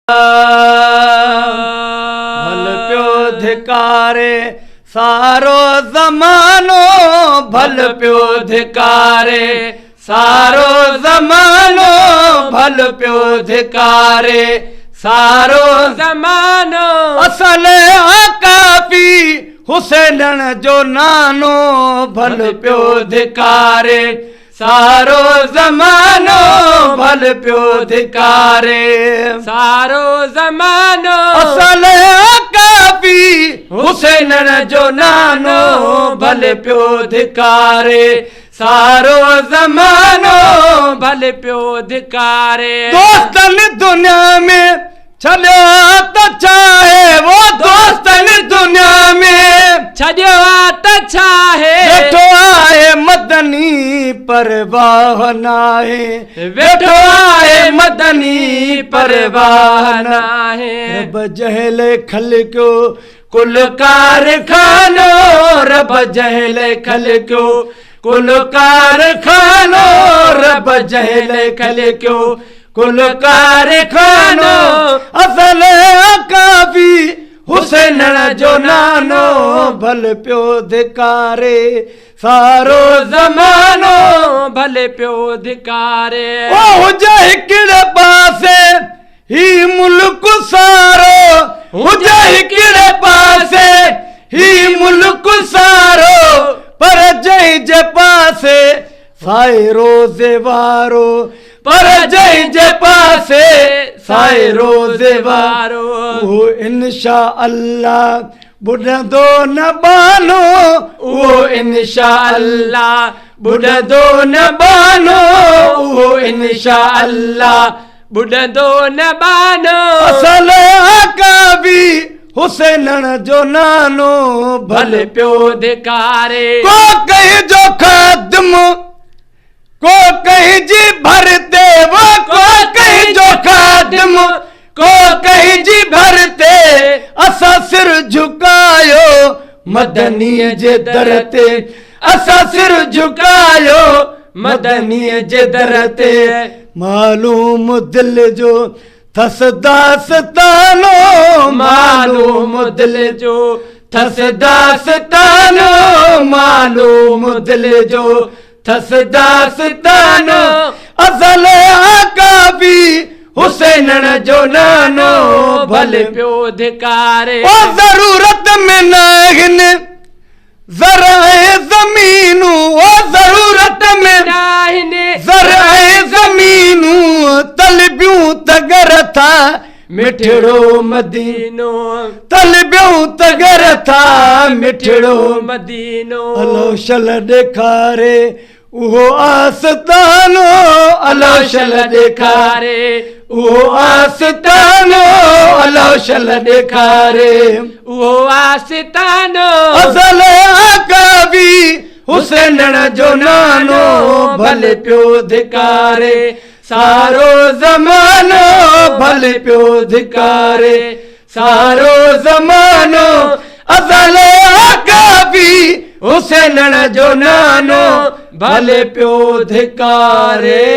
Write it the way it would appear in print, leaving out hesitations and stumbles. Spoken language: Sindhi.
ڀل پيو ڌڪاري سارو زمانو، ڀل پيو ڌڪاري سارو زمانو، ڀل پيو ڌڪاري سارو زمانو. اصل ڪافي حسينڻ جو نانو، ڀل پيو ڌڪاري سارو زمانو، ڀل پيو ڌڪاري سارو زمانو. اصل ڪافي حسينڻ جو نانو، ڀل پيو ڌڪاري سارو زمانو، ڀل پيو ڌڪاري. دوستن دنيا ۾ ڇڏيو ته ڇاهي، وو دوستن دنيا ۾ ڇڏيو ته ڇاهي، ويٺو آهي مدني پرواهه ناهي، ويٺو آهي مدني پرواهه ناهي. رب جهل خلقيو ڪل ڪارخانو، رب جهل خلقيو ڪل ڪارخانو، رب جهل خلقيو ڪل ڪارخانو. اصل ڪافي حسينڻ جو نانو، ڀل پيو ڌڪاري سارو زمانو، ڀل پيو ڌڪاري. او هجي هڪڙي پاسي هي ملڪ سارو، هجي هڪڙي پاسي هي ملڪ سارو، پر جنهن جي پاسي سائي روزي وارو، پر جنهن جي پاسي سائي روزي وارو، اهو انشا الله ٻڏندو نه بانو، اهو انشا الله ٻڏندو نه بانو، اهو انشا الله ٻڏندو نه بانو. اصل ڪافي حسينڻ جو نانو، ڀل پيو ڌڪاري. ڪو ڪنهن جو خادم ڪو ڪنهن جي ڀر تي، وو ڪو ڪنهن جو خادم ڪو ڪنهن جي ڀر تي، اسان سر جهڪايو مدنيء جي در تي، اسان سر جهڪايو مدنيء جي در تي. معلوم دل جو ٿس داستانو، معلوم دل جو ٿس داستانو، معلوم دل جو ٿس داستانو. اصل ڪافي حسينڻ جو نانو، ڀل پيو ڌڪاري. او ضرورت ۾ ناهن زر ۽ زمينون، او ضرورت ۾ ناهن زر ۽ زمينون، طلبيون تگر ٿا مٺڙو مدينو، طلبيون تگر ٿا مٺڙو مدينو. الو شل ڏيکاري اهو آستانو، الو شل ڏيکاري اهو آستانو، الو شل ڏيکاري اهو آستانو. اصل ڪافي حسينڻ جو نانو، ڀل پيو ڌڪاري سارو زمانو، ڀل پيو ڌڪاري سارو زمانو. اصل ڪافي حسينڻ جو نانو، ڀل پيو ڌڪاري.